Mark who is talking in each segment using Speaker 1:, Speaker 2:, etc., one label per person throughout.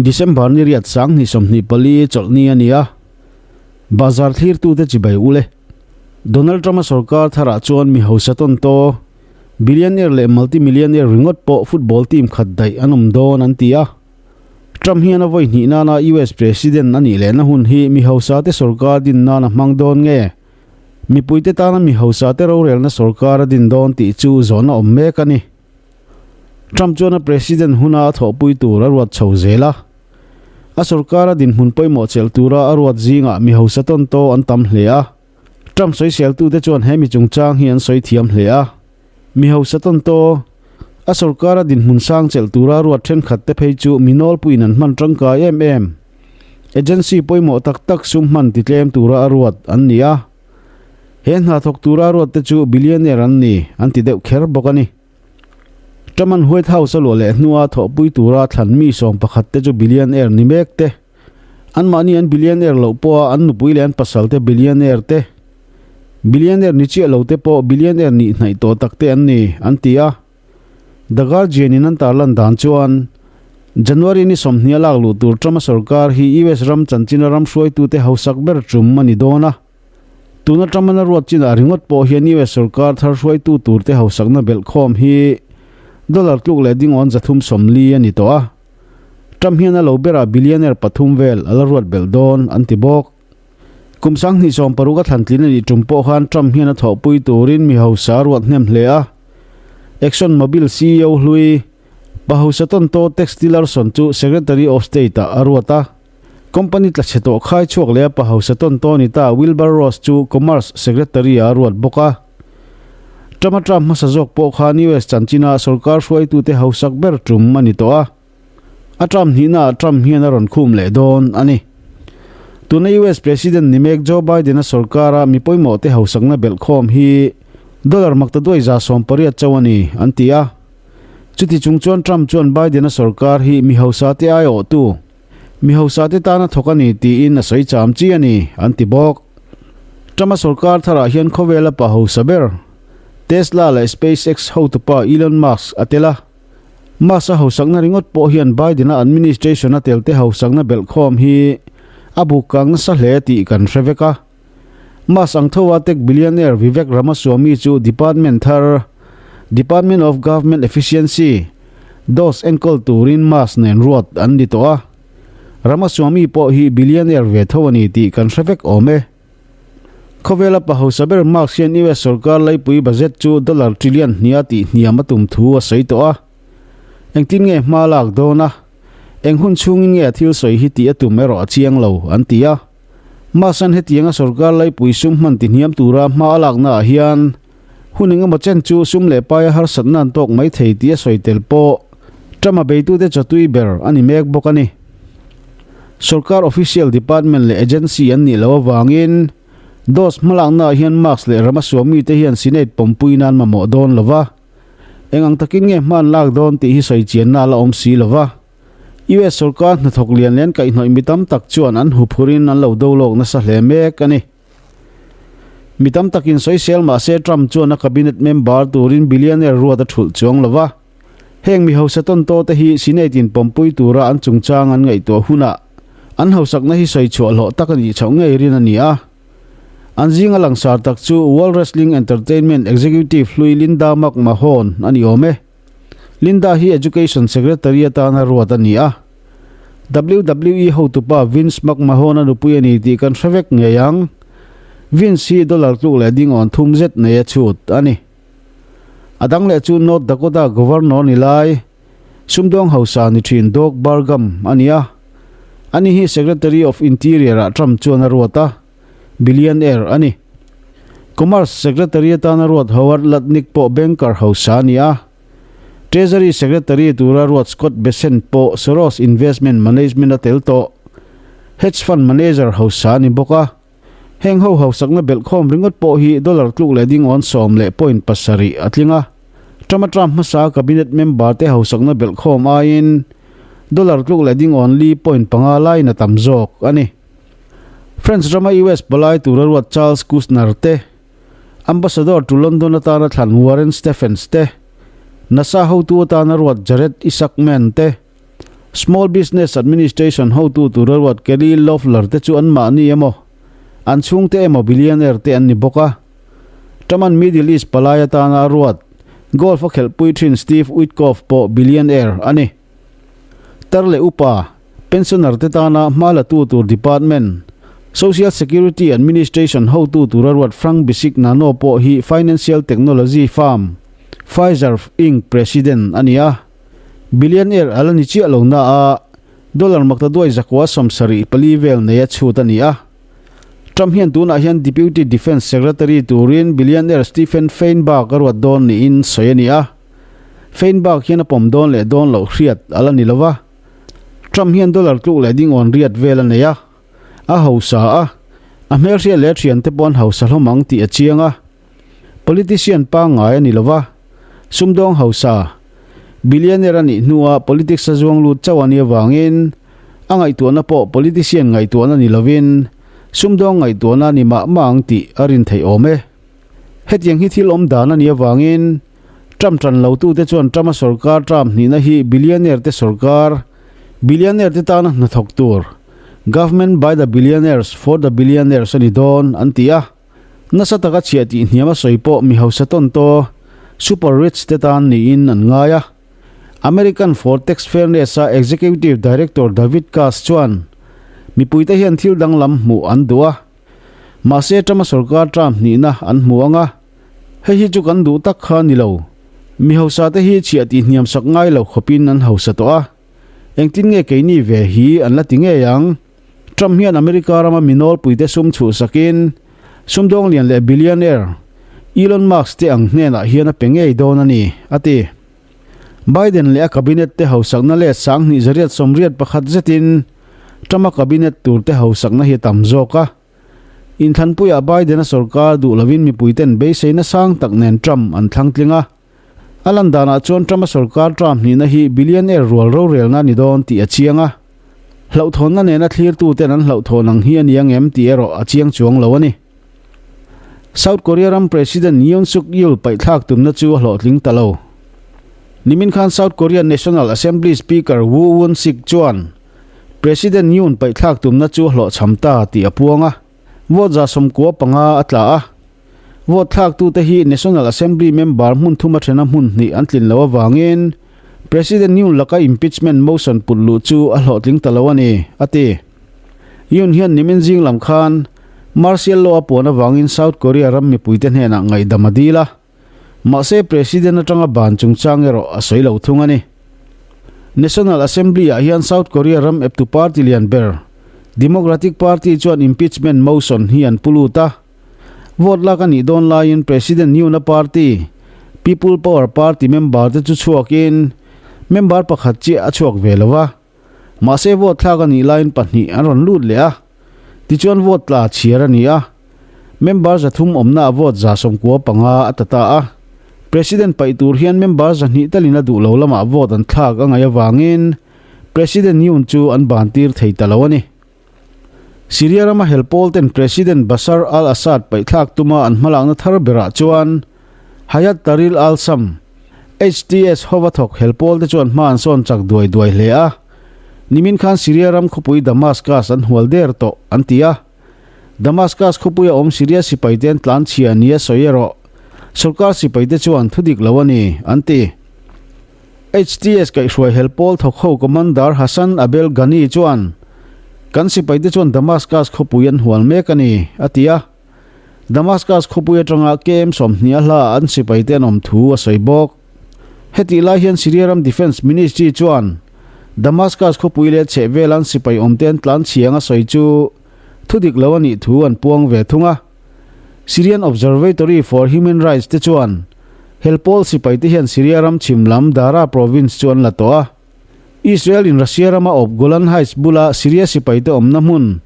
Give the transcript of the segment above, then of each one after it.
Speaker 1: December ni riat 2024 chawlhni a ni a, bazar thlirtute chibai ul e. Donald Trump-a sorkar tharah chuan mi hausa tawn taw, billionaire leh multi-millionaire ringawt pawh football team khat daih an awm dawn an ti a. Trump hian a vawi hnih nana US President a nih lehna hun hi mi hausate sorkar din nan a hmang dawn nge? Mipuite tana mi hausate rorelna sorkar a din dawn tih chu zawhna awm mek a ni. Trump chuan a President huna a thawhpui tur a ruat chho zel a. A sorkara dinhmun pawimawh chelh tura a ruat zingah mi hausa tawn taw an tam hle a. Trump sawiseltute chuan he mi chungchang hi an sawi thiam hle a. Mi hausa tawn taw, a sorkara dinhmun sang chelh tura ruat thenkhat te phei chu mi nawlpuiin an hman tangkai em em. Agency pawimawh tak tak sum hman titlem tura a ruat an ni a. He hna thawk tura ruat te chu billionaire an ni, an ti deuh kher bawk a ni. Trump-a'n White House a luah leh hnua thawhpui tura thlan mi 11 te chu billionaire ni mek te, anmahni an billionaire loh pawha an nupui leh an pasal te billionaire te, billionaire ni chiah lo te pawh billionaire nih hnaih tawh tak te an ni, an ti a. The Guardian in an tarlan dan chuan, January ni 20 a lak luh tur Trump-a sorkar hi US ram chanchina ram hruaitute hausak ber tum a ni dawn a. Tuna Trump-an a ruat chinah ringawt pawh hian US sorkar thar hruaitu turte hausakna belhkhawm hi dollar tluk leh dingawn 340 a ni tawh a. Trump hian a lo berah billionaire pathum vel a la ruat belh dawn an ti bawk. Kum 2016 a thlantlin a nih tum pawh khan Trump hian a thawhpui turin mi hausa a ruat hnem hle a. Exxon Mobil CEO hlui, pa hausa tawntaw Tex Tillerson chu Secretary of State-ah a ruat a. Company tla chhe tawh khai chhuak leh a pa hausa tawntaw ni ta Wilbur Ross chu Commerce Secretary-ah a ruat bawk a. Trump-a term hmasa zawk pawh khan US chanchina sorkar hruaitute hausak ber tum a ni tawh a. A term hnihnaah Trump hian a rawn khum leh dawn a ni. Tuna US President ni mek Joe Biden-a sorkara mi pawimawhte hausakna belhkhawm hi dollar maktaduai 180 chauh a ni, an ti a. Chuti chung chuan Trump chuan Biden-a sorkar hi mi hausate aiawhtu, mi hausate tana thawk a ni tiin a sawi cham chi a ni, an ti bawk. Trump-a sorkar tharah hian khawvela pa hausa ber, Tesla leh SpaceX hotupa Elon Musk a tel a. Musk-a hausakna ringawt pawh hian Biden-a administration-a telte hausakna belhkhawm hi a buk kang nasa hle tih kan hre vek a. Musk ang thoa tech billionaire Vivek Ramaswamy chu department thar, Department of Government Efficiency, DOGE enkawl turin Musk nen ruat an ni tawh a. Ramaswamy pawh hi billionaire ve tho a ni tih kan hre vek awm e. Khawvela pa hausa ber Musk hian US sorkar laipui budget chu dollar trillion hnia tih hniam a tum thu a sawi tawh a. Engtin nge hma lak dawn a? Eng hun chhungin nge a thil sawi hi tih a tum erawh a chiang lo, an ti a. Musk-a'n hetianga sorkar laipui sum hman ti hniam tura hma a laknaah hian hun engemaw chen chu sum leh paia harsatna an tawk mai thei tih a sawi tel pawh Trump-a beitute chawtui ber a ni mek bawk a ni. Sorkar official department leh agency an nih loh avangin DOGE hmalaknaah hian Musk leh Ramaswamy te hian Senate pawmpui nan mamawh dawn lo va, eng ang takin nge hma an lak dawn tih hi sawi chianna a la awm si lo va. US sorkar hnathawk lian leh an kaihhnawih mi tam tak chuan an huphurin an lo do lawk nasa hle mek a ni. Mi tam takin sawisel mah se Trump chuan a cabinet member turin billionaire ruat a thulh chuang lo va. Heng mi hausa tawn taw te hi Senate in pawmpui tura an chungchang an ngaihtuah hunah an hausakna hi sawi chhuah hlawh tak a nih chhoh ngei rin a ni a. An zinga langsar tak chu World Wrestling Entertainment executive hlui Linda McMahon a ni awm e. Linda hi Education Secretary atana ruat a ni a. WWE hotupa Vince McMahon a nupui a ni tih kan hre vek ngei ang. Vince hi dollar tluk leh ding awn thum zet nei a chhut a ni. A dang leh chu North Dakota Governor ni lai, sumdawng hausa ni thin Doug Burgum a ni a. Ani hi Secretary of Interior ah Trump chuan a ruat a, billionaire a ni. Commerce Secretary atana ruat Howard Lutnick pawh banker hausa a ni a. Treasury Secretary tura ruat Scott Bessent pawh Soros Investment Management a tel tawh. Hedge fund manager hausa a ni bawk a. Heng ho hausakna belhkhawm ringawt pawh hi dollar tluk leh ding awn 10.7 a tling a. Trump-a term hmasa cabinet member te hausakna belhkhawm aiin dollar tluk leh ding awn 4.5 laiin a tam zawk a ni. French rama US palai tura ruat Charles Kushner te, Ambassador to London atana thlan Warren Stephens te, NASA hotu atana ruat Jared Isaacman te, Small Business Administration hotu tura ruat Kelly Loeffler te chu anmahni emaw, an chhungte emaw billionaire te an ni bawk a. Trump-a'n Middle East palai atana a ruat golf a khelhpui thin Steve Witkoff pawh billionaire a ni. Tar leh upa, pensioner te tana hma latu tur department, Social Security Administration hotu tura ruat Frank Bisignano pawh hi financial technology firm Fiserv Inc president a ni a. Billionaire a la ni chiah lo na a, dollar maktaduai zakua 74 vel nei a chhut a ni a. Trump hian tunah hian Deputy Defence Secretary turin billionaire Stephen Feinberg a ruat dawn niin sawi a ni a. Feinberg hian a pawm dawn leh dawn loh hriat a la ni lo va. Trump hian dollar tluk leh dingawn riat vel a nei a, a hausa a, a hmelhriat leh a thiante pawh an hausa hlawm ang tih a chiang a. Politician pangngai a ni lo va, sumdawng hausa, billionaire a nih hnua politics a zuang lut chauh a nih avangin a ngaihtuahna pawh politician ngaihtuahna ni lovin sumdawng ngaihtuahna a ni mah mah ang tih a rin theih awm e. Hetiang hi thil awm dan a nih avangin Trump tan lotute chuan Trump-a sorkar term hnihna hi billionaire te sorkar, billionaire te tana hnathawk tur, government by the billionaires for the billionaires a ni dawn an ti a. Nasa taka chhiah tih hniam a sawi pawh mi hausa tawn taw, super rich te tan niin an ngai a. American for Tax Fairness-a Executive Director David Cass chuan, Mipuite hian thil danglam hmuh an duh a. Mahse Trump-a sorkar term hnihna an hmu ang a. Hei hi chu kan duh tak kha a ni lo. Mi hausa te hi chhiah tih hniam sak ngai lo khawpin an hausa tawh a. Engtin nge keini ve hi an la ti ngei ang? Trump hian America rama mi nawlpuite sum chhuhsakin sumdawng lian leh billionaire Elon Musk te ang hnenah hian a pe ngei dawn a ni, a ti. Biden leh a cabinet te hausakna let 2181 zetin Trump-a cabinet tur te hausakna hi a tam zawk a. Inthlanpuiah Biden-a sorkar duh lovin mipuiten beiseina sang tak nen Trump an thlang tling a. A lan danah chuan Trump-a sorkar term hnihna hi billionaire rual rorelna a ni dawn tih a chiang a. Hlauhthawnna nena thlirtuten an hlauhthawn ang hi a ni ang em tih erawh a chiang chuang lo a ni. South Korea ram President Yoon Suk Yeol paihthlak tumna chu a hlawhtling ta lo. Nimin khan South Korea National Assembly Speaker Woo Won-sik chuan President Yoon paihthlak tumna chu a hlawhchham ta tih a puang a, vote 95 a tla a. Vote thlaktute hi National Assembly member hmun thuma thena hmun hnih an tlin loh avangin President Yoon laka impeachment motion put luh chu a hlawhtling ta lo a ni, a ti. Yoon hian nimin zing lam khan martial law a puan avangin South Korea ram mipuite hnenah ngaihdam a dil a, mahse President atanga ban chungchang erawh a sawi lo thung a ni. National Assembly-ah hian South Korea ram eptu party lian ber Democratic Party chuan impeachment motion hi an pu lut a, Vote lak a nih dawn laiin President Yoon-a party, People Power Party member te chu chhuakin member pakhat chiah a chhuak ve lo a. Mahse vote thlak a nih laiin pahnih an rawn lut leh a. Tichuan vote tla chhiar a ni a. Member 300 awmnaah vote 95 a ta ta a. President paih tur hian member 200 talin a duh lo lamah vote an thlak a ngaih avangin President Yoon chu an ban tir thei ta lo a ni. Syria rama hel pawl ten President Bashar al-Assad paihthlak tuma an hmalakna thar berah chuan Hayat Tahrir al-Sham, HTS, hova thawk hel pawl te chuan hma an sawn chak duai duai hle a. Nimin khan Syria ram khawpui Damascus an hual der tawh an ti a. Damascus khawpuia awm Syria sipaite an tlan chhia nia sawi erawh sorkar sipaite chuan thu dik lo a ni an ti. HTS kaihhruai hel pawl thawk ho Commander Hassan Abel Ghani chuan, Kan sipaite chuan Damascus khawpui an hual mek a ni, a ti a. Damascus khawpui atanga KM 20 a hla an sipaite an awm thu a sawi bawk. Hetih lai hian Syria ram Defence Ministry chuan Damascus khawpui leh chhehvela an sipai awmte an tlan chhiang a sawi chu thudik lo a nih thu an puang ve thung a. Syrian Observatory for Human Rights te chuan hel pawl sipaite hian Syria ram chhim lam Daraa province chu an la tawh a. Israel in Russia rama awp Golan Heights bula Syria sipaite awmna hmun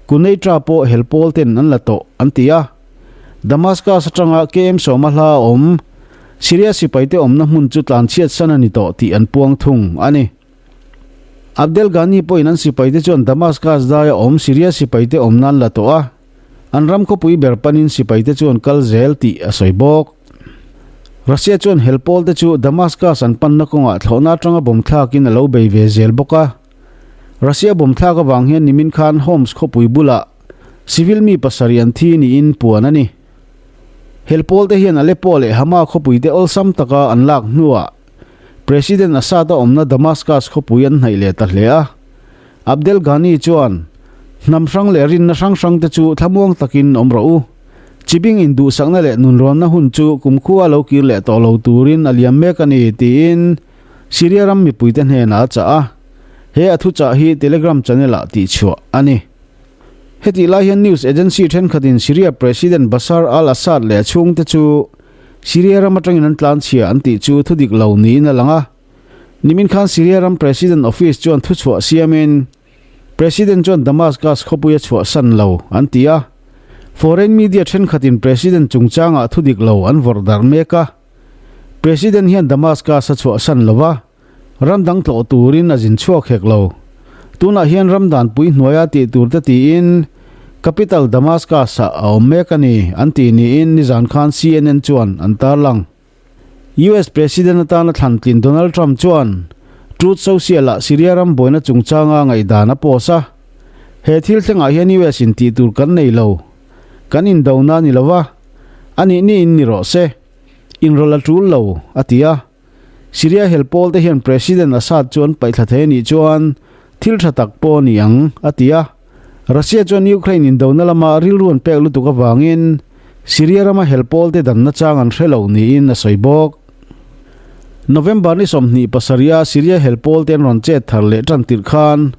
Speaker 1: Quneitra pawh hel pawl ten an la tawh an ti a. Damascus atanga KM 10 a hla a awm Syria sipaite awmna hmun chu tlanchhiat san a ni tawh tih an puang thung a ni. Abdel Ghani pawhin an sipaite chuan Damascus daia awm Syria sipaite awmna an la tawh a. An ram khawpui ber panin sipaite chuan kal zel tih a sawi bawk. Russia chuan hel pawl te chu Damascus an panna kawngah thlawhna atanga bomb thlakin a lo bei ve zel bawk a. Russia bomb thlak avang hian nimin khan Homs khawpui bulah civil mi pasarih an thi niin puan a ni. Hel pawl te hian Aleppo leh Hama khawpui te awlsam taka an lak hnuah President Assad a awmna Damascus khawpui an hnaih leh ta hle a. Abdel Ghani chuan, Hnam hrang leh rinna hrang hrang te chu thlamuang takin awm rawh u. Chibing induhsakna leh nunrawnna hun chu kumkhua lo kir leh tawh lo turin a liam mek a ni, tiin Syria ram mipuite hnenah a chah a. He a thuchah hi Telegram channel-ah tihchhuah a ni. Hetih lai hian news agency thenkhatin Syria President Bashar al-Assad leh a chhungte chu Syria ram atangin an tlanchhia an tih chu thudik lo niin a lang a. Nimin khan Syria ram President Office chuan thuchhuah siamin President chuan Damascus khawpui a chhuahsan lo an ti a. Foreign media thenkhatin President chungchangah thudik lo an vawrh darh mek a. President hian Damascus a chhuahsan lo va. Ram dang tlawh turin a zin chhuak hek lo. Tunah hian ram danpui hnuaia tih tur te tiin capital Damascus-ah a awm mek a ni, an ti niin nizan khan CNN chuan an tarlang. US President atana thlantlin Donald Trump chuan Truth Social-ah Syria ram buaina chungchanga ngaihdan a post a. He thil thlengah hian US in tih tur kan nei lo. Kan indona a ni lo va, a nih niin ni rawh se. Inrawlh a tul lo, a ti a. Syria hel pawl te hian President Assad chu an paihthla thei a nih chuan thil tha tak pawh a ni ang, a ti a. Russia chuan Ukraine indona lama rilru an pek lutuk avangin Syria rama hel pawl te danna chang an hre lo niin a sawi bawk. November ni 27 a Syria hel pawl te an rawn chet thar leh tan tirh khan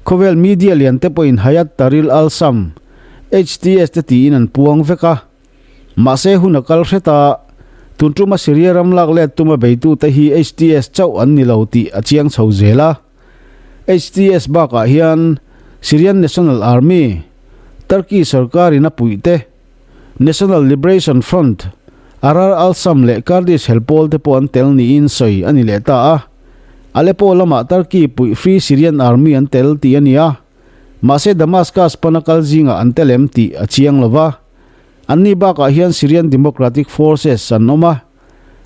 Speaker 1: khawvel media lian te pawhin Hayat Tahrir al-Sham, HTS, te tiin an puang vek a. Mahse hun a kal hret a, tun tuma Syria ram lak let tuma beitute hi HTS chauh an ni lo tih a chiang chho zel a. HTS bakah hian Syrian National Army, Turkey sorkarin a puih te, National Liberation Front, Ahrar al-Sham leh Kurdish helpawl te pawh an tel niin sawi a ni leh ta a. Aleppo lamah Turkey puih Free Syrian Army an tel tih a ni a. Mahse Damascus pana kal zingah an tel em tih a chiang lo va. Anni bakah hian Syrian Democratic Forces an awm a,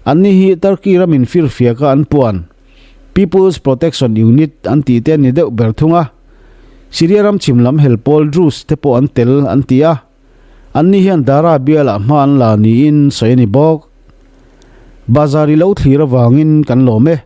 Speaker 1: anni hi Turkey ramin firfiaka an puan People's Protection Unit an tih te an ni deuh ber thung a. Syria ram chhim lam hel pawl Druze te pawh an tel an ti a, anni hian Daraa bialah hma an la niin sawi a ni bawk. Bazar i lo thlir avangin kan lawm e.